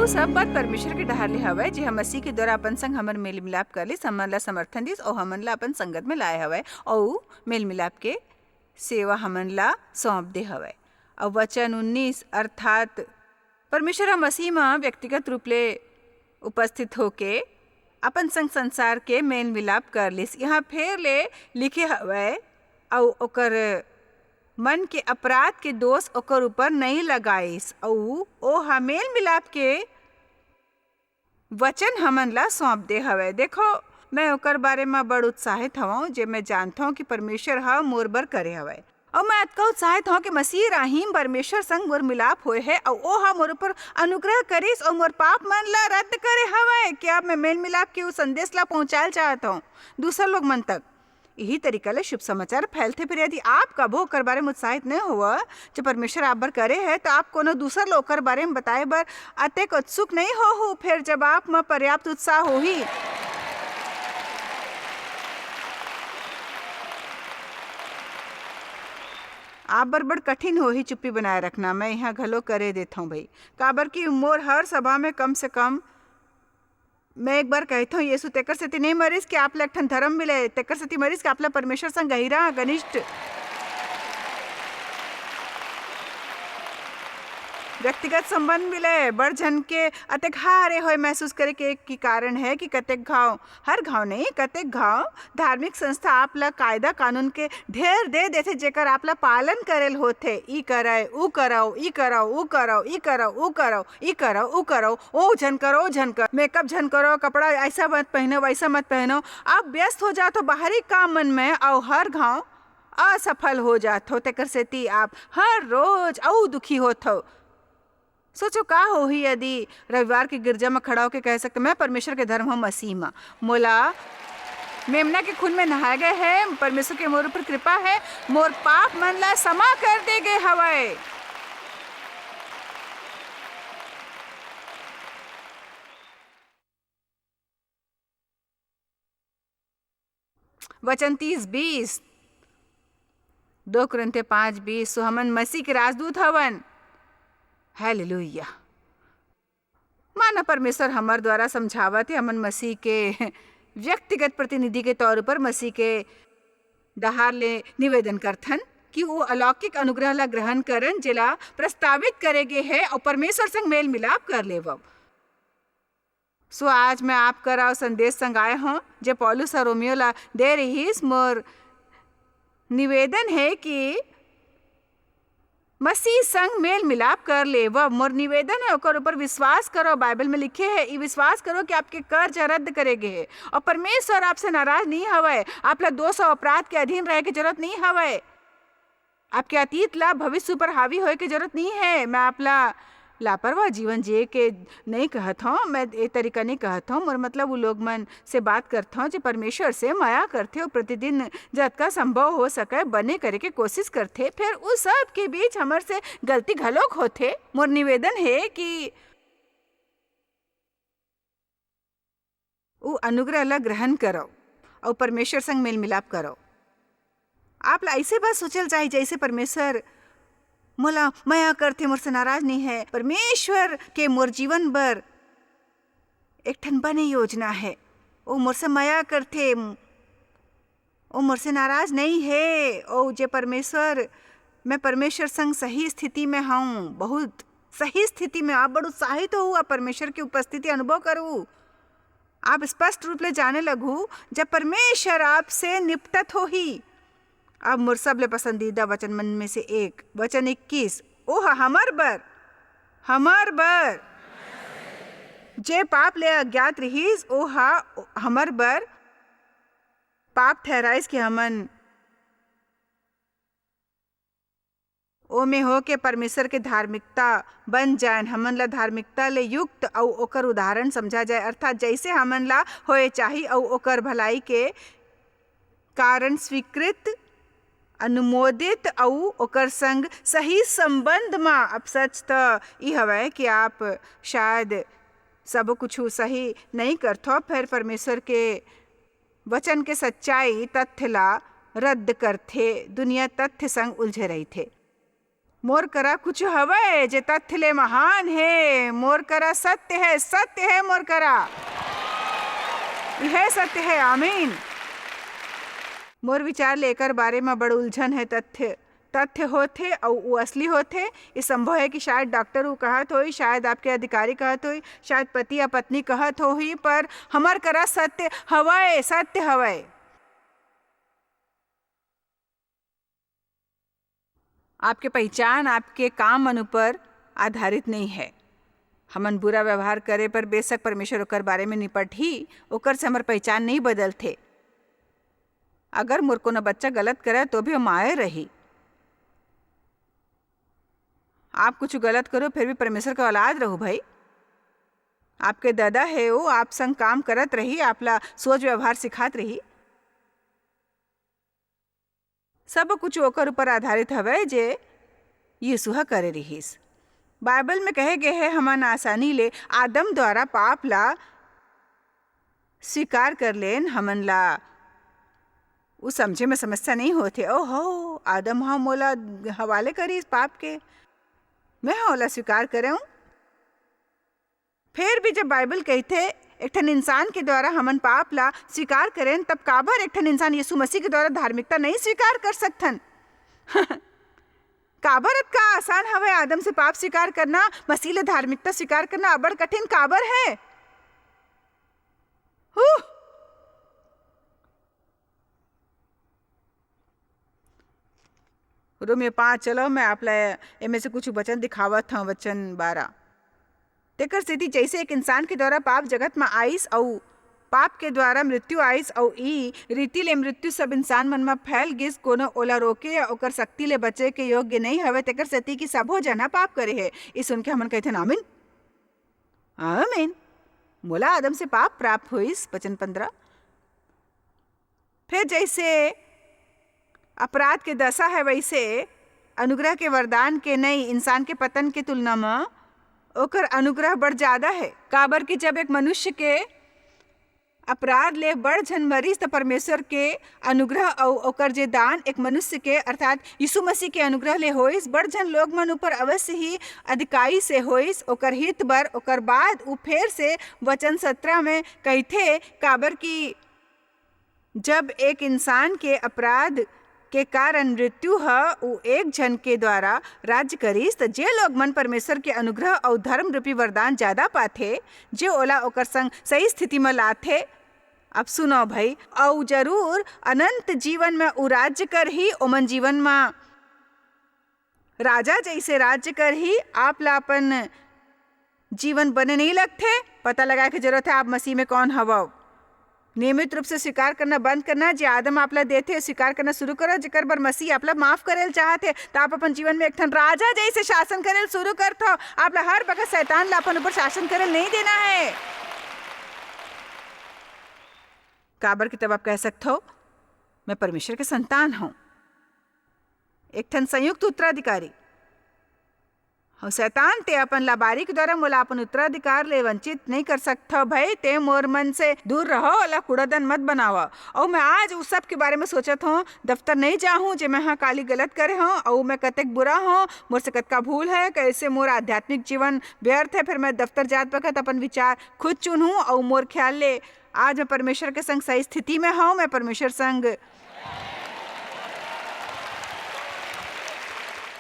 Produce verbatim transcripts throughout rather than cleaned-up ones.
वो सब बात परमेश्वर के डहार ले हवय, जे ह मसीह के द्वारा अपन संग हमर मेल मिलाप कर लिस, हमन ला समर्थन दिस, अऊ हमन ला अपन संगत में लाए हवय, अऊ मेल मिलाप के सेवा हमन ला सौंप दे हवय। अऊ वचन उन्नीस, अर्थात परमेश्वर ह मसीह म व्यक्तिगत रूप ले उपस्थित होके अपन संग संसार के मेल मिलाप कर लिस। यहाँ फेर ले लिखे हवय, "अऊ ओकर मन के अपराध के दोष ओकर ऊपर नइं लगाइस, अऊ ओह मेल मिलाप के वचन हमन ला सौंप दे हवय।" देखो, मैं ओकर बारे म बड़ उत्साहित हवं, जे मैं जानथंव कि परमेश्वर ह मोर बर करे हवय। अऊ मैं अतका उत्साहित हवं कि मसीह राही म परमेश्वर संग मोर मिलाप होए हे, अऊ ओह मोर ऊपर अनुग्रह करिस अऊ मोर पाप मन ला रद्द करे हवय। कि अब मैं मेल मिलाप के उस संदेश ला पहुंचाएल चाहत हवं दूसर लोग मन तक। इही तरीका ले शुभ समाचार फैलथे। फिर यदि आप कभू ओकर बारे म उत्साहित नइं होवव, जो परमेश्वर आप बर करे हे, त आप कोनो दूसर ला ओकर बारे म बताए बर अतेक उत्सुक नइं होहू। फिर जब आप म पर्याप्त उत्साह होही, आप बर बड़ कठिन होही चुप्पी बनाए रखना। मैं इहाँ घलो करे देथंव भई, काबर कि मोर हर सभा में कम से कम मैं एक बार कहथंव, यीशु तेकर सेती नइं मरिस कि आप ला एक ठन धर्म मिले, तेकर सेती मरिस कि आप ला परमेश्वर संग गहिरा, घनिष्ठ व्यक्तिगत संबंध मिले। बड़ झन के अतेक हारे होए महसूस करे के एक ही कारण हे कि कतेक घांव, हर घांव नइं, कतेक घांव धार्मिक संस्था आप ला कायदा कानून के ढेर दे देथे, जेकर आप ला पालन करेल होथे। ई करय, ऊ करव, ई करव, ऊ करव, ई करव, ऊ करव, ई करव, ऊ करव, ओ झन करो, ओ झन करो, मेकअप झन करो, कपड़ा ऐसा मत पहनो, वैसा मत पहनो। आप व्यस्त हो जात हो बाहरी काम मन में, अऊ हर घांव असफल हो जात हो। तेकर सेती आप हर रोज अऊ दुखी होत हो। सोचो, का होही यदि रविवार के गिरजा म खड़ा होके कह सकते, "मैं परमेश्वर के धर्म हूँ मसीह म, मोला मेमना के खून में नहाए गए हे, परमेश्वर के मोर ऊपर कृपा हे, मोर पाप मन ला क्षमा कर दे गए हवय।" वचन तीस बीस, दो कुरिन्थियो पाँच बीस, "सो हमन मसीह के राजदूत हवन।" हालेलुया। माना परमेश्वर हमर द्वारा समझावत हे, हमन मसीह के व्यक्तिगत प्रतिनिधि के तौर पर मसीह के डहार ले निवेदन करथन कि वो अलौकिक अनुग्रह ला ग्रहण करन, जेला प्रस्तावित करे गे हे, अउ परमेश्वर संग मेल मिलाप कर लेवव। सो आज मैं आप करा ओ संदेश संग आए हों, जे पौलुस ह रोमियो ला दे रिहिस। मोर निवेदन हे कि मसीह संग मेल मिलाप कर लेवव। मोर निवेदन हे, ओकर ऊपर विश्वास करो। बाइबल में लिखे हे, ई विश्वास करो कि आपके कर्ज रद्द करे गे हे और परमेश्वर आपसे नाराज नहीं हवय। आप ला दोष और अपराध के अधीन रहे के जरूरत नहीं हवय। आपके अतीत ला भविष्य ऊपर हावी होए के जरूरत नहीं है। मैं आप ला लापरवाह जीवन जिए के नहीं कहत हौं, मैं ए तरीका नहीं कहत हौं। मोर मतलब, उ लोग मन से बात करत हौं, जे परमेश्वर से मया करथे और प्रतिदिन जतका संभव हो सके, बने करे के कोशिश करथे। फिर उ सब के बीच हमर से गलती घलोक होथे। मोर निवेदन हे कि उ अनुग्रह ला ग्रहण करव अउ परमेश्वर संग मेल मिलाप करव। आप ला अइसे बात सोचल चाही, जइसे परमेश्वर मोला मया करथे, मोर से नाराज नहीं है। परमेश्वर के मोर जीवन बर एक ठन बने योजना है। ओ मोर से मया करथे, ओ मोर से नाराज नहीं हे। ओ जे परमेश्वर, मैं परमेश्वर संग सही स्थिति में हूँ, बहुत सही स्थिति में। आप बड़ उत्साहित हो, आप परमेश्वर की उपस्थिति अनुभव करू। आप स्पष्ट रूप ले जाने लगू, जब परमेश्वर आपसे निपटत होही। अब मोर सबले पसंदीदा वचन मन में से एक, वचन इक्कीस, ओह हमर बर, हमर बर, जे पाप ले अज्ञात रिहिस, ओह हमर बर पाप ठहराइस कि हमन ओमे होके परमेश्वर के धार्मिकता बन जाएन। हमन ला धार्मिकता ले युक्त अउ ओकर उदाहरण समझा जाए, अर्थात जइसे हमन ला होए चाही अउ ओकर भलाई के कारण स्वीकृत, अनुमोदित अउ ओकर संग सही संबंध म। अब सच त ई हवय कि आप शायद सब कुछु सही नइ करथव, फेर परमेश्वर के वचन के सच्चाई तथ्य ला रद्द करथे। दुनिया तथ्य संग उलझे रहिथे। मोर करा कुछ हवय, जे तथ्य ले महान हे। मोर करा सत्य हे, सत्य हे मोर करा। यह सत्य हे, आमीन। मोर विचार ले एकर बारे म बड़ उलझन हे। तथ्य, तथ्य होथे अउ उ असली होथे। ये संभव हे कि शायद डॉक्टर उ कहत होही, शायद आपके अधिकारी कहत होही, शायद पति या पत्नी कहत होही, पर हमर करा सत्य हवय, सत्य हवय। आपके पहिचान आपके काम मन ऊपर आधारित नइ हे। हमन बुरा व्यवहार करे पर बेशक परमेश्वर ओकर बारे म निपटही, ओकर से हमर पहिचान नइ बदलथे। अगर मोर कोनो बच्चा गलत करे तो भी हम आए रही। आप कुछ गलत करो फिर भी परमेश्वर के औलाद रहू भाई। आपके ददा हे, वो आप संग काम करत रही, आपला सोच व्यवहार सिखात रही। सब कुछ ओकर ऊपर आधारित हवय जे यीशु ह करे रिहिस। बाइबल में कहे गे हे, हमन आसानी ले आदम द्वारा पाप ला स्वीकार कर लेन, हमन ला उ समझे में समस्या नहीं होथे। ओहो, आदम ह मोला हवाले करिस पाप के, मैं ह ओला स्वीकार करेंव। फेर भी जब बाइबल कहिथे, एक ठन इंसान के द्वारा हमन पाप ला स्वीकार करेन, तब काबर एक ठन इंसान यीशु मसीह के द्वारा धार्मिकता नहीं स्वीकार कर सकथन? काबर अतका आसान हवय आदम से पाप स्वीकार करना, मसीह ले धार्मिकता स्वीकार करना अबड़ कठिन काबर है? हू! रोमियो पाँच, चलो, मैं आप ला एमे से कुछ वचन दिखावत हूँ, वचन बारह। तेकर सेती जैसे एक इंसान के द्वारा पाप जगत म आइस, अऊ पाप के द्वारा मृत्यु आइस, अऊ ई रीति ले मृत्यु सब इंसान मन म फैल गिस, कोनो ओला रोके या ओकर शक्ति ले बचे के योग्य नइ हवे, तेकर सेती कि सबो जन ह पाप करे हे। ई सुन के हमन कहिथन, "आमीन, आमीन।" मोला आदम से पाप प्राप्त होइस, वचन पन्द्रह। फेर जैसे अपराध के दशा है, वैसे अनुग्रह के वरदान के नई, इंसान के पतन के तुलना म ओकर अनुग्रह बड़ ज्यादा है। काबर कि जब एक मनुष्य के अपराध ले बड़ झन मरिस, त परमेश्वर के अनुग्रह अउ ओकर जे दान एक मनुष्य के, अर्थात यीशु मसीह के अनुग्रह ले होइस, बड़ झन लोग मन ऊपर अवश्य ही अधिकाई से होइस, ओकर हित बर। ओकर बाद उ फेर से वचन सत्रह में कहिथे, काबर कि जब एक इंसान के अपराध के कारण मृत्यु ह उ एक झन के द्वारा राज्य करिस, त जे लोग मन परमेश्वर के अनुग्रह अउ धर्म रूपी वरदान ज्यादा पाथे, जे ओला ओकर संग सही स्थिति म लाथे। अब सुनो भई, अउ जरूर अनंत जीवन म उ राज्य करही, ओमन जीवन म राजा जैसे राज्य करही। आप ला अपन जीवन बने नहीं लगथे, पता लगा के जरूरत है आप मसीह में कौन हवव। नियमित रूप से स्वीकार करना बंद करना, जे आदम आप ला देथे, स्वीकार करना शुरू करो, जेकर बर मसीह आप ला माफ करेल चाहत हे, त आप अपन जीवन में एक ठन राजा जैसे शासन करेल शुरू करथव। आप ला हर बखत शैतान ला अपन ऊपर शासन करेल नहीं देना है। काबर कि तब आप कह सकथव, "मैं परमेश्वर के संतान हूं, एक ठन संयुक्त उत्तराधिकारी।" अउ शैतान, ते अपन लाबारी के द्वारा मोला अपन उत्तराधिकार ले वंचित नइ कर सकथव भई। ते मोर मन से दूर रहो, ओला कूड़ादन मत बनावा। अउ मैं आज उस सब के बारे में सोचत हूँ, दफ्तर नइ जाहूँ, जे मैं ह काली गलत करे हूँ, अउ मैं कतेक बुरा हूँ, मोर से कतका भूल है, कैसे मोर आध्यात्मिक जीवन व्यर्थ है। फिर मैं दफ्तर जात बखत अपन विचार खुद चुनहूँ, अउ मोर ख्याल ले आज मैं परमेश्वर के संग सही स्थिति में हूँ, मैं परमेश्वर संग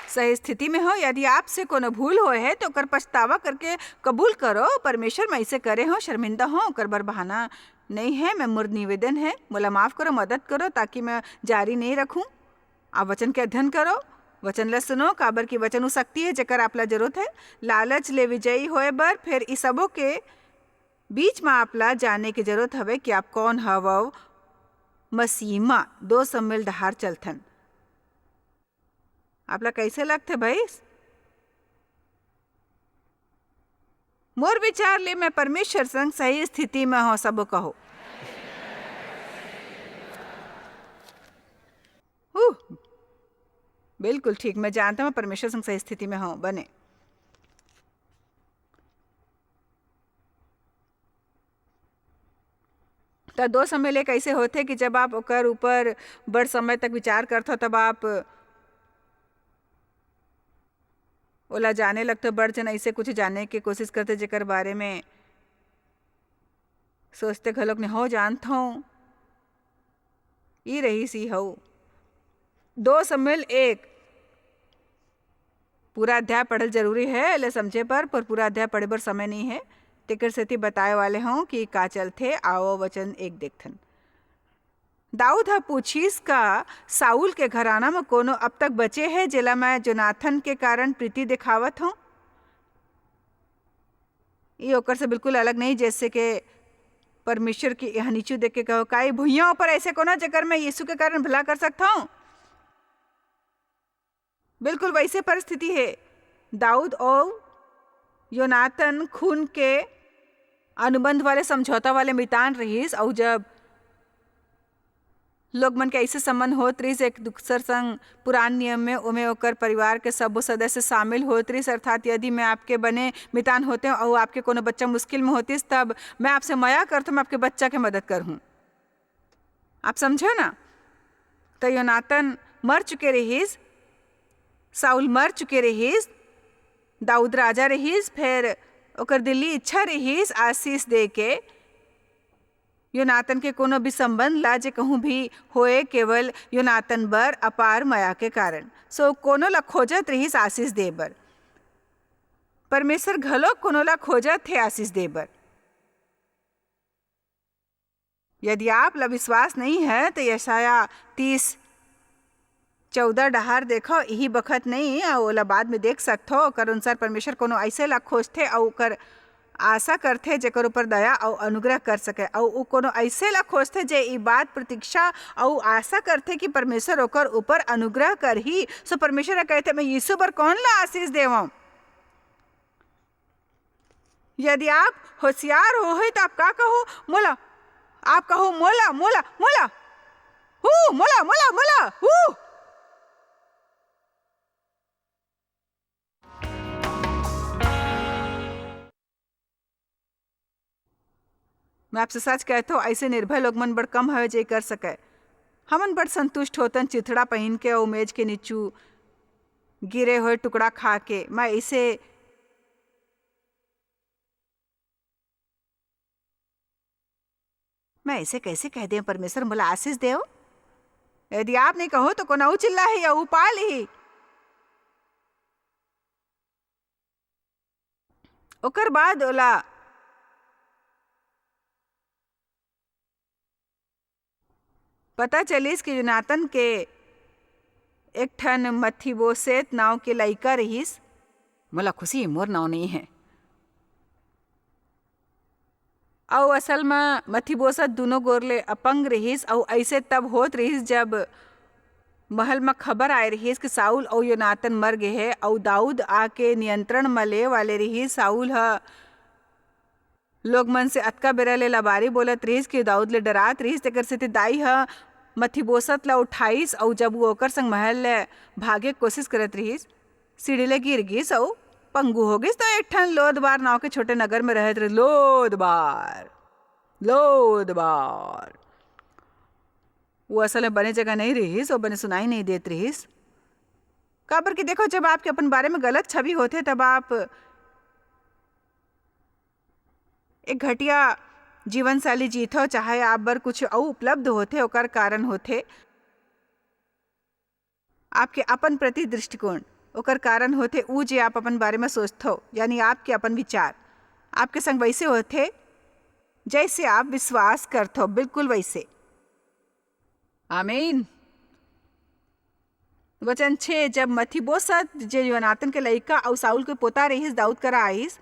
सही स्थिति में हो। यदि आपसे कोनो भूल होए है, तो ओकर पछतावा करके कबूल करो, "परमेश्वर, मैं इसे करे हूँ, शर्मिंदा हूँ।" ओकर बर बहाना नहीं है। मैं मोर निवेदन है, मोला माफ करो, मदद करो, ताकि मैं जारी नहीं रखूँ। आप वचन के अध्ययन करो, वचन ला सुनो, काबर कि वचन उ शक्ति है, जेकर आप ला जरूरत है। लालच ले विजयी होए बर, फिर ई सबो के बीच म आप ला जाने के जरूरत हवे कि आप कौन हवव। मसीह म दो सौ मील डहार चलथन। आप ला कैसे लगथे भई? मोर विचार ले मैं परमेश्वर संग सही स्थिति में हो, सबो कहो। हू, बिल्कुल ठीक, मैं जानता हूँ परमेश्वर संग सही स्थिति में हो, बने। त दो समय ले कैसे होथे कि जब आप ओकर ऊपर बड़ समय तक विचार करथो, तब आप ओला जाने लगथे, बड़ झन अइसे कुछ जाने के कोशिश करथे, जेकर बारे में सोचथे घलोक नहीं हो जानथों। ई रहिस, ई हऊ। दो शमूएल एक। पूरा अध्याय पढ़ल जरूरी हे, एला समझे बर, पर पूरा अध्याय पढ़े बर समय नहीं हे। तेकर सेती बताए वाले हों कि का चलथे। आओ, वचन एक देखथन। दाऊद ह पूछिस, "का साउल के घराना म कोनो अब तक बचे हे, जेला मैं जोनाथन के कारण प्रीति देखावत हों?" ये ओकर से बिल्कुल अलग नहीं, जैसे के परमेश्वर की यह नीचू देख के कहो, "का ये भुइयां ऊपर ऐसे कोनो, जेकर मैं यीशु के कारण भला कर सकता हूँ?" बिल्कुल वैसे परिस्थिति हे। दाऊद अउ योनातन खून के अनुबंध वाले, समझौता वाले मितान रहिस, अउ जब लोग मन के ऐसे संबंध होत रहिस एक दूसर संग पुरान नियम में, ओमे ओकर परिवार के सबो सदस्य शामिल होत रहिस, अर्थात यदि मैं आपके बने मितान होते अउ आपके कोनो बच्चा मुश्किल में होतिस, तब मैं आपसे मया करथों, मैं आपके बच्चा के मदद करहूँ। आप समझो ना? तो योनातन मर चुके रहिस, साउल मर चुके रहिस, दाऊद राजा रहिस, फिर ओकर दिली इच्छा रहिस आशीष दे के योनातन के कोनो भी संबंध ला, जे कहूँ भी होए, केवल योनातन बर अपार मया के कारण। सो कोनो ला खोजत रहिस आशीष दे बर। परमेश्वर घलो कोनो ला खोजत हे आशीष दे बर। यदि आप ला विश्वास नहीं है, तो यशायाह तीस चौदह डहार देखो, इही बखत नहीं, अउ ओला बाद में देख सकथो। ओकर अनुसार परमेश्वर कोनो ऐसे ला खोजथे अउ ओकर आशा करथे, जेकर ऊपर दया अउ अनुग्रह कर सके। अउ उ कोनो ऐसे ला खोजथे, जे ई बात प्रतीक्षा अउ आशा करथे कि परमेश्वर ओकर ऊपर अनुग्रह करही। सो परमेश्वर ह कहथे, "मैं यीशु बर कौन ला आशीष देवं?" यदि आप होशियार होहे, तो आप का कहो? मोला। आप कहो, "मोला, मोला, मोला। हू, मोला, मोला, मोला, हू।" मैं आपसे सच कहत हूँ, ऐसे निर्भय लोग मन बड़ कम हवे, जे कर सके। हमन बड़ संतुष्ट होतन, चिथड़ा पहिन के अउ मेज के नीचू गिरे हुए टुकड़ा खा के। मैं इसे, मैं इसे कैसे कह दें, "परमेश्वर मोला आशीष देव"? यदि आप नहीं कहो, तो कोन अऊ चिल्लाही अऊ पा लिही। ओकर बाद ओला पता चलिस कि योनातन के एक ठन मफीबोशेत नांव के लइका रिहिस। मोला खुशी, मोर नांव नइ हे। अउ असल म मफीबोशेत दूनों गोर ले अपंग रिहिस, अउ अइसे तब होत रिहिस, जब महल म खबर आए रिहिस कि साउल अउ योनातन मर गे हे, अउ दाऊद आके नियंत्रण म ले वाले रिहिस। साउल ह लोग मन से अतका बेरा ले लबारी बोलत रिहिस कि दाऊद ले डरात रिहिस, तेकर सेती दाई ह मफीबोशेत ल उठाइस, अउ जब वो ओकर संग महल ले भागे के कोशिश करत रिहिस, सीढ़ी ले गिर गिस अउ पंगु हो गिस। तो एक ठन लोदबार नांव के छोटे नगर में रहत रिहिस। Lodebar, Lodebar. वो असल में बने जगह नहीं रिहिस, वो बने सुनाई नहीं देत रिहिस। काबर कि देखो, जब आपके अपन बारे में गलत छवि होथे, तब आप एक घटिया जीवन शैली जीथो, चाहे आप बर कुछ अउ उपलब्ध होथे, ओकर कारण होथे आपके अपन प्रति दृष्टिकोण, ओकर कारण होथे ऊ जे आप अपन बारे में सोचथो, यानी आपके अपन विचार। आपके संग वैसे होथे, जैसे आप विश्वास करथो, बिल्कुल वैसे। आमीन। वचन छः, जब मफीबोशेत, जे योनातन के लइका अउ साउल के पोता रहिस, दाऊद करा आइस,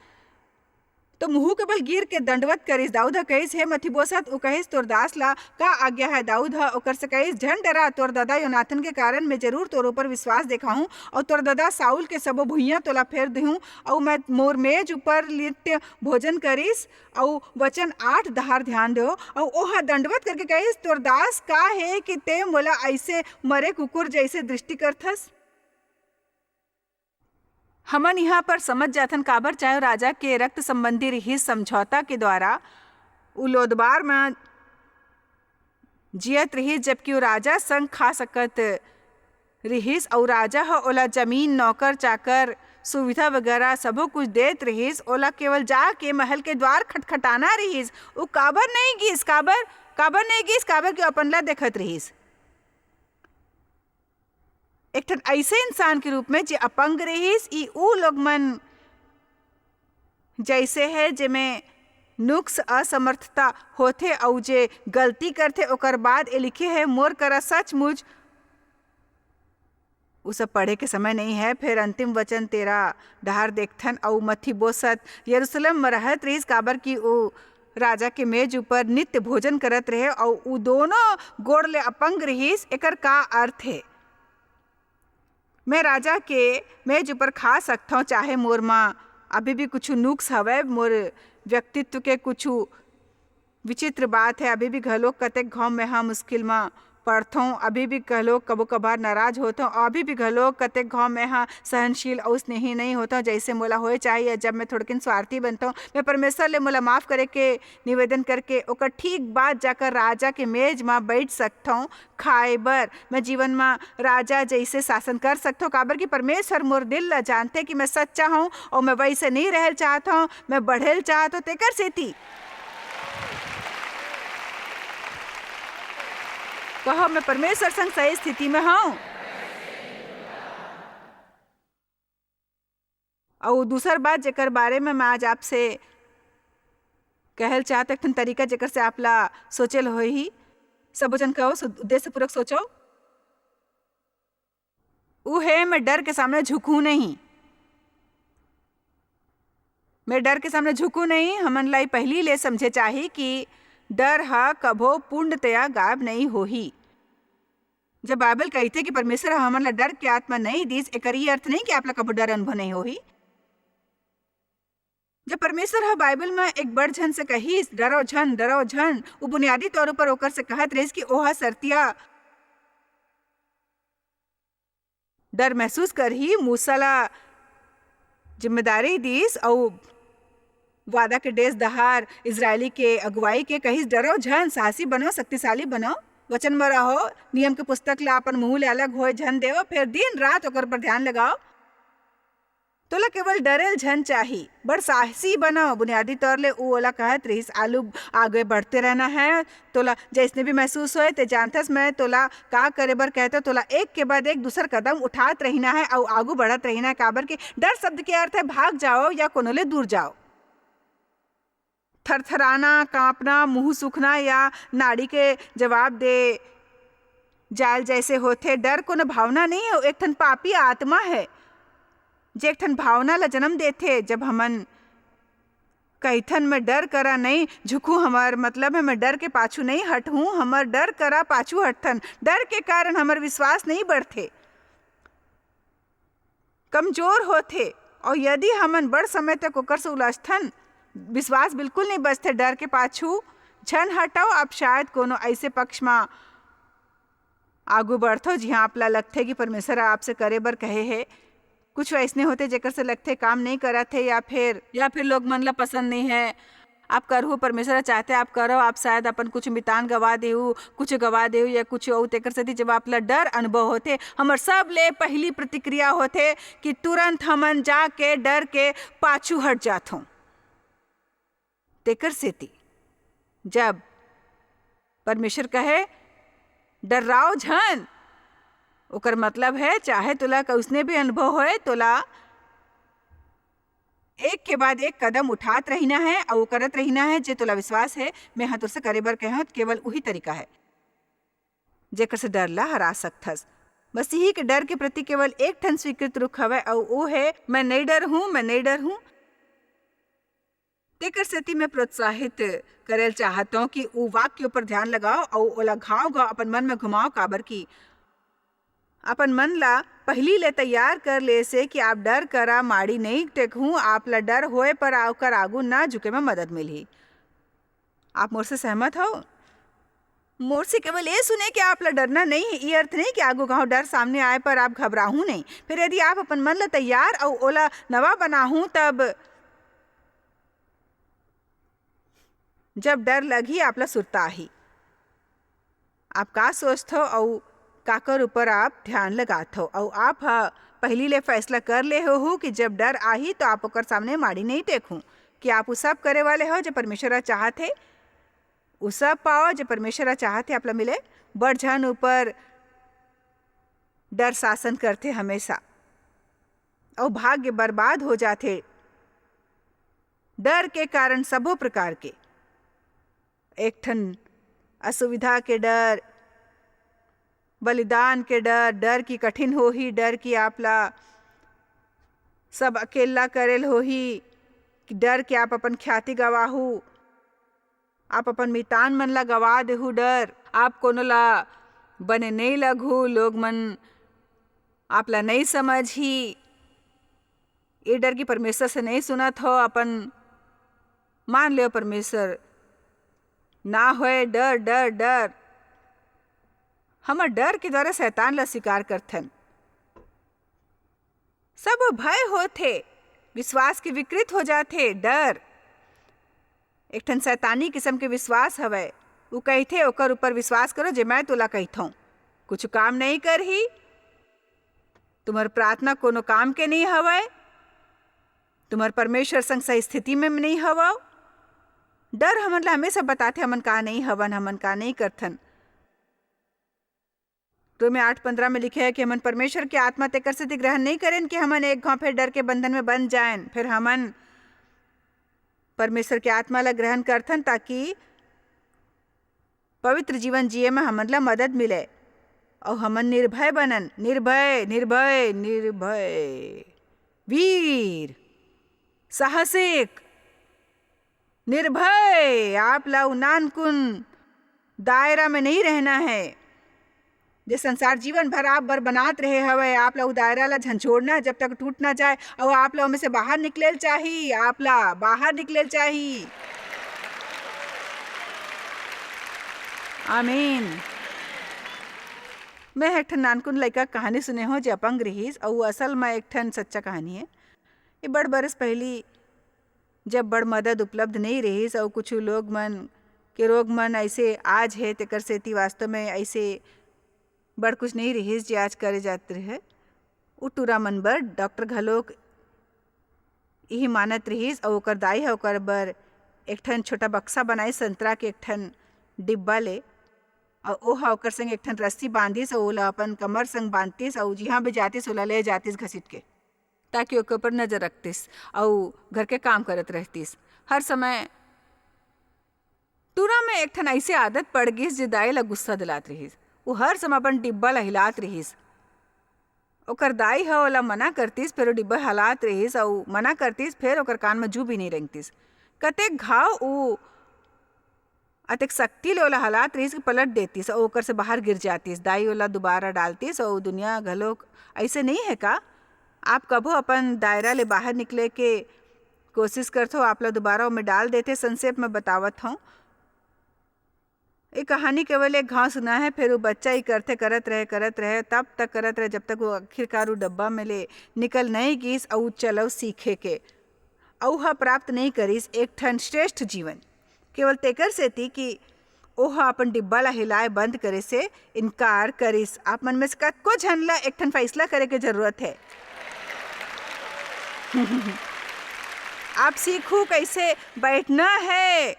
तो मुहूं के बल गिर के दंडवत करिस। दाऊद ह कहिस, "हे मफीबोशेत।" ऊ कहिस, "तोर दास ला का आज्ञा है?" दाऊद ह ओकर से कहिस, "झन डरा, तोर ददा योनातन के कारण मैं जरूर तोर ऊपर विश्वास देखाहूं, अउ तोर ददा साउल के सबो भुइयां तोला फेर देहूं, अउ मैं मोर मेज ऊपर नित्य भोजन करिस।" अउ वचन आठ डहार ध्यान देव। अउ ओह दंडवत करके कहिस, "तोर दास का हे कि ते मोला अइसे मरे कुकुर जैसे दृष्टि करथस?" हमन इहाँ पर समझ जाथन, काबर चाहे राजा के रक्त संबंधी रिहिस समझौता के द्वारा उ लोदबार म जियत रिहिस, जबकि वो राजा संग खा सकत रिहिस, अउ राजा ह ओला जमीन, नौकर, चाकर, सुविधा वगैरह सबो कुछ देत रिहिस, ओला केवल जाके महल के द्वार खटखटाना रिहिस। उ काबर नहीं गिस? काबर, काबर नहीं गिस? काबर कि अपन ला देखत रिहिस। एक ठन ऐसे इंसान के रूप में जे अपंग रिहिस, ई उ लोग मन जैसे है, जेमे नुक्स, असमर्थता होथे, अउ जे गलती करथे, ओकर बाद ए लिखे है, "मोर करा सचमुच उ सब पढ़े के समय नहीं है।" फिर अंतिम वचन तेरा डहार देखथन, अउ मथी बोसत यरूशलेम म रहत रहिस, काबर कि उ राजा के मेज ऊपर नित्य भोजन करत रहे, अउ उ दोनों गोड़ ले अपंग रहिस। एकर का अर्थ है? मैं राजा के मेज ऊपर खा सकथंव, चाहे मोर म अभी भी कुछ नुक्स हवय, मोर व्यक्तित्व के कुछ विचित्र बात है, अभी भी घलो कतेक घाव मैं ह मुश्किल म पड़थंव, अभी भी घलो कभो कभार नाराज होथंव, अभी भी घलो कतेक घाव मैं ह सहनशील अउ स्नेही नहीं होथंव, जैसे मोला होए चाहिए। जब मैं थोड़किन स्वार्थी बनथंव, मैं परमेश्वर ले मोला माफ करे के निवेदन करके ओकर ठीक बाद जाकर राजा के मेज म बैठ सकथंव खाए बर। मैं जीवन म राजा जैसे शासन कर सकथंव, काबर कि परमेश्वर मोर दिल ला जानथे कि मैं सच्चा हूँ अउ मैं वैसे नहीं रहल चाहत हूँ, मैं बढ़ेल चाहत हूँ। तेकर सेती कहो, मैं परमेश्वर संग सही स्थिति में हूँ। अउ दूसर बात, जेकर बारे में मैं आज आपसे कहल चाहत, एक ठन तरीका, जेकर से आप ला सोचेल होही। सबो जन कहो, सो-, उद्देश्यपूर्वक सोचो। उ हे, मैं डर के सामने झुकूं नहीं। मैं डर के सामने झुकूं नहीं। हमन ला ई पहिली ले समझे चाही कि डर ह कभो पूर्णतया गायब नहीं होही। जब बाइबल कहिथे कि परमेश्वर ह हमन ला डर के आत्मा नहीं दिस, एकर ई अर्थ नहीं कि आप ला कभो डर अनुभव नहीं होही। जब परमेश्वर ह बाइबल म एक बड़ झन से कहिस, "डरो झन, डरो झन," उ बुनियादी तौर ऊपर ओकर से कहत रहिस कि ओह सरतिया डर महसूस करही। मूसा ला जिम्मेदारी दिस अउ वादा के देश डहार इजरायली के अगुवाई के कहिस, "डरो झन, साहसी बनो, शक्तिशाली बनो, वचन म रहो, नियम के पुस्तक ला अपन मुंह ले अलग होए झन देव, फेर दिन रात ओकर पर ध्यान लगाओ।" तोला केवल डरेल झन चाही, बड़ साहसी बनो। बुनियादी तौर ले उ ओला कहत रिहिस, आलू आगे बढ़ते रहना है। तोला जैसने भी महसूस होए, ते जानथस मैं तोला का करे बर कहत हंव। तोला एक के बाद एक दूसर कदम उठात रहिना है अउ आगू बढ़त रहिना है, काबर कि डर शब्द के अर्थ है भाग जाओ या कोनो ले दूर जाओ। थरथराना, कांपना, मुंह सूखना या नाड़ी के जवाब दे जाल जैसे होथे। डर कोनो भावना नहीं है, एक ठन पापी आत्मा है, जे एक ठन भावना ला जन्म देथे। जब हमन कहिथन, "मैं डर करा नहीं झुकूं," हमर मतलब है, मैं डर के पाछू नहीं हटहूं, हमर डर करा पाछू हटथन। डर के कारण हमर विश्वास नहीं बढ़थे, कमजोर होथे, अउ यदि हमन बड़ समय तक ओकर से उलझथन, विश्वास बिल्कुल नहीं बचथे। डर के पाछू झन हटव। आप शायद कोनो ऐसे पक्ष म आगू बढ़थव, जिहां आप ला लगथे कि परमेश्वर ह आपसे करे बर कहे हे। कुछ अइसने होथे, जेकर से लगथे काम नहीं करत हे, या फिर, या फिर लोग मन ला पसंद नहीं है। आप करहू, परमेश्वर ह चाहथे आप करव, आप शायद अपन कुछ मितान गवा देहू, कुछ गवा देहू या कुछ अउ। तेकर सेती जब आप ला डर अनुभव होथे, हमर सबले पहिली प्रतिक्रिया होथे कि तुरंत हमन जाके डर के पाछू हट जाथों। तेकर सेती जब परमेश्वर कहे, "डर्राओ झन," ओकर मतलब है, चाहे तोला कइसने भी अनुभव होए, तोला एक के बाद एक कदम उठात रहिना है अउ करत रहिना है, जे तोला विश्वास है, मैं ह तोर से करे बर कहे हंव, केवल उही तरीका है, जेकर से डर ला हरा सकथस। मसीही के डर के प्रति केवल एक ठन स्वीकृत रुख हवय, अउ ओ है, "मैं नइ डरहूं, मैं नइ डरहूं।" तेकर सेती मैं प्रोत्साहित करेल चाहत हंव कि उ वाक्य ऊपर ध्यान लगाओ अउ ओला घाव-घाव अपन मन में घुमाओ, काबर कि अपन मन ला पहिली ले तैयार कर ले से कि आप डर करा माड़ी नइ टेकहू, आप ला डर होए पर ओकर आगू ना झुके में मदद मिलही। आप मोर से सहमत हव? मोर से केवल ए सुने कि आप ला डरना नहीं है, ये अर्थ नहीं कि आगू घाव डर सामने आए पर आप घबराहू नहीं। फिर यदि आप अपन मन ला तैयार अउ ओला नवा बनाहू, तब जब डर लगही, आप ला सुरता आही। आप का सोचथव अउ काकर ऊपर आप ध्यान लगाथव, अउ आप ह पहिली ले फैसला कर ले होहू कि जब डर आही, तो आप ओकर सामने माड़ी नहीं टेकहू, कि आप उ सब करे वाले हो, जो परमेश्वर ह चाहत हे, उ सब पाओ, जो परमेश्वर ह चाहत हे, आप ला मिले। बड़ झन ऊपर डर शासन करथे हमेशा, अउ भाग्य बर्बाद हो जाथे डर के कारण, सबो प्रकार के। एक ठन असुविधा के डर, बलिदान के डर, डर की कठिन होही, डर की आप ला सब अकेला करेल होही, डर के आप अपन ख्याति गवाहू, आप अपन मितान मन ला गवा देहू, डर आप कोनो ला बने नहीं लगहू, लोग मन आप ला नहीं समझही। ये डर की परमेश्वर से नहीं सुनत हो, अपन मान लियो परमेश्वर ना होए। डर, डर, डर। हमर डर के द्वारा शैतान ला शिकार करथन। सब भय होथे, विश्वास के विकृत हो जाथे। डर एक ठन शैतानी किस्म के विश्वास हवय। उ कहिथे, "ओकर ऊपर विश्वास करो, जे मैं तोला कहिथौं। कुछ काम नहीं करही, तुम्हर प्रार्थना कोनो काम के नहीं हवय, तुम्हर परमेश्वर संग सही स्थिति में नहीं हवव।" डर हमन ला हमेशा बताथे, हमन का नहीं हवन, हमन का नहीं करथन। रोमे आठ पन्द्रह में लिखे हे कि हमन परमेश्वर के आत्मा तेकर सेती ग्रहण नहीं करेन कि हमन एक घाव फिर डर के बंधन में बंध जाएन। फिर हमन परमेश्वर के आत्मा ला ग्रहण करथन, ताकि पवित्र जीवन जिए में हमन ला मदद मिले, अउ हमन निर्भय बनन, निर्भय, निर्भय, निर्भय, वीर, साहसिक, निर्भय। आप ला उ नानकुन दायरा में नहीं रहना है, जे संसार जीवन भर आप बर बनात रहे हवय। आप ला उ दायरा ला झंझोड़ना है, जब तक टूट ना जाए, अउ आप ला ओमे से बाहर निकलेल चाही, आप ला बाहर निकलेल चाही। आमीन। मैं एक ठन नानकुन लइका के कहानी सुने हों, जे अपंग रिहिस, अउ असल में एक ठन सच्चा कहानी है। ये बड़ बरस पहिली, जब बड़ मदद उपलब्ध नहीं रहिस, अउ कुछ लोग मन के रोग मन ऐसे आज है, तेकर सेती वास्तव में ऐसे बड़ कुछ नहीं रहिस, जे आज करे जात रहे। उ टूरा मन बर डॉक्टर घलोक यही मानत रहिस, अउ ओकर दाई ह ओकर बर एक ठन छोटा बक्सा बनाइस, संतरा के एक ठन डिब्बा ले, अउ ओहा ओकर संग एक ठन रस्सी बांधिस, अउ ओला अपन कमर संग बांधतिस, अउ जिहां भी जातिस, ओला ले जातिस घसीट के, ताकि ओकर ऊपर नजर रखतिस, अउ घर के काम करत रहतिस। हर समय टूरा में एक ठन ऐसे आदत पड़ गिस, जे दाई ला गुस्सा दिलात रिहिस। वो हर समय अपन डिब्बा ला हिलात रिहिस। ओकर दाई ह ओला मना करतिस, फेर वो डिब्बा हलात रिहिस, अउ मना करतिस, फेर ओकर कान में जू भी नहीं रेंगतिस। कतेक घाव वो अतेक शक्ति ले ओला हलात रिहिस कि पलट देतिस, अउ ओकर से बाहर गिर जातिस। दाई ओला दोबारा डालतिस, अउ दुनिया घलोक ऐसे नहीं है का? आप कभो अपन दायरा ले बाहर निकले के कोशिश करथो, आप ला दोबारा ओमे डाल देथे। संक्षेप में बतावत हूँ, ये कहानी केवल एक घाव सुना है, फिर वो बच्चा ही करथे, करत रहे, करत रहे, तब तक करत रहे, जब तक वो आखिरकार वो डब्बा में ले निकल नहीं गिस, अउ चलव सीखे के, अउ हा प्राप्त नहीं करिस एक ठन श्रेष्ठ जीवन, केवल तेकर सेती कि ओहा अपन डिब्बा ला हिलाए बंद करे से इनकार करिस। आप मन में से कतको झन ला एक ठन फैसला करे के जरूरत है। आप सीखू कैसे बैठना है,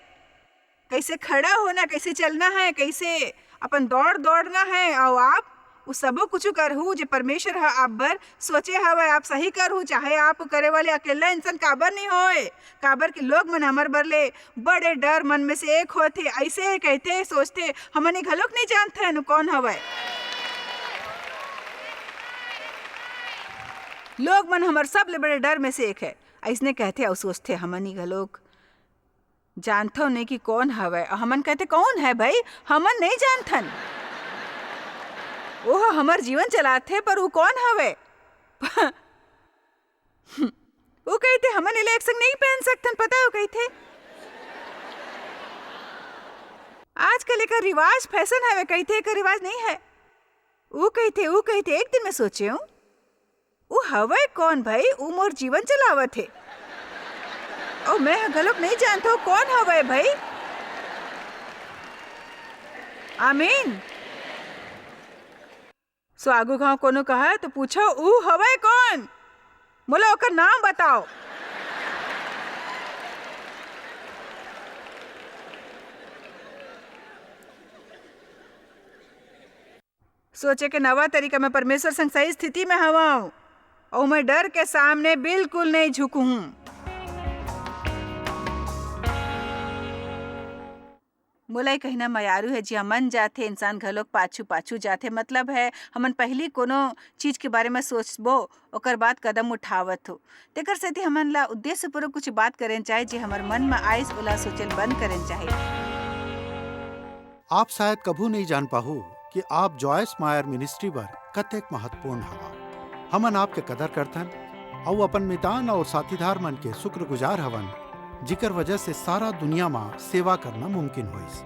कैसे खड़ा होना, कैसे चलना है, कैसे अपन दौड़ दौड़ना है, अउ आप उ सबो कुछु करहू, जे परमेश्वर ह आप बर सोचे हवय, आप सही करहू, चाहे आप करे वाले अकेला इंसान काबर नहीं होए, काबर के लोग मन हमर बर ले बड़े डर मन में से एक होथे, ऐसे कहथे, सोचथे, "हमन ये घलोक नहीं जानथन, उ कौन हवय।" लोग मन हमर सबले बड़े डर में से एक है, ऐसने कहथे अउ सोचथे, "हमन ही घलोक जानथव नहीं कि कौन हवय।" अउ हमन कहथे, "कौन है भाई? हमन नहीं जानथन। ओह हमर जीवन चलाथे, पर वो कौन हवय?" वो कहिथे, "हमन एला एक संग नहीं पहन सकथन, पता है?" वो कहिथे, "आजकल एकर रिवाज, फैशन हवे," कहिथे, "एकर रिवाज नहीं है।" वो कहिथे, वो कहिथे, एक दिन मैं सोचे हूँ, "वो हवय कौन भाई? वो मोर जीवन चलावत हे। और मैं ह घलोक नहीं जानत हूँ, कौन हवय भाई?" आमीन। सो आगू घाव कोनो कहे तो पूछो, ऊ हवय कौन? मोला ओकर नाम बताओ। सोचे के नवा तरीका, मैं परमेश्वर संग सही स्थिति में हवंव, अऊ मैं डर के सामने बिल्कुल नहीं झुकहूं। मोला ये कहना मयारू है, जिया मन जाथे, इंसान घलोक पाछू-पाछू जाथे। मतलब है, हमन पहिली कोनो चीज के बारे में सोचबो, ओकर बाद कदम उठावत हो। तेकर सेती हमन ला उद्देश्यपूर्वक कुछ बात करेन चाहे, जे हमर मन में आइस, ओला सोचल बंद करेन चाहे। आप शायद कभू नहीं जान पाहू कि आप जॉयस मायर मिनिस्ट्री बर कतेक महत्वपूर्ण हवा। हमन आपके कदर करथन अउ अपन मितान अउ साथीदार मन के शुक्रगुजार हवन, जिकर वजह से सारा दुनिया म सेवा करना मुमकिन होइस।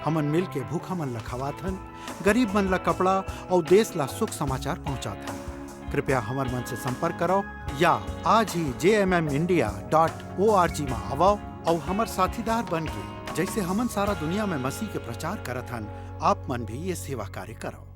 हमन मिल के भूखा मन ल खवाथन, गरीब मन ल कपड़ा अउ देश ला सुख समाचार पहुंचाथन। कृपया हमर मन से संपर्क करव या आज ही J M M India dot O R G म आवव अउ हमर साथीदार बन के, जैसे हमन सारा दुनिया में मसीह के प्रचार करत हन, आप मन भी ये सेवा कार्य करव।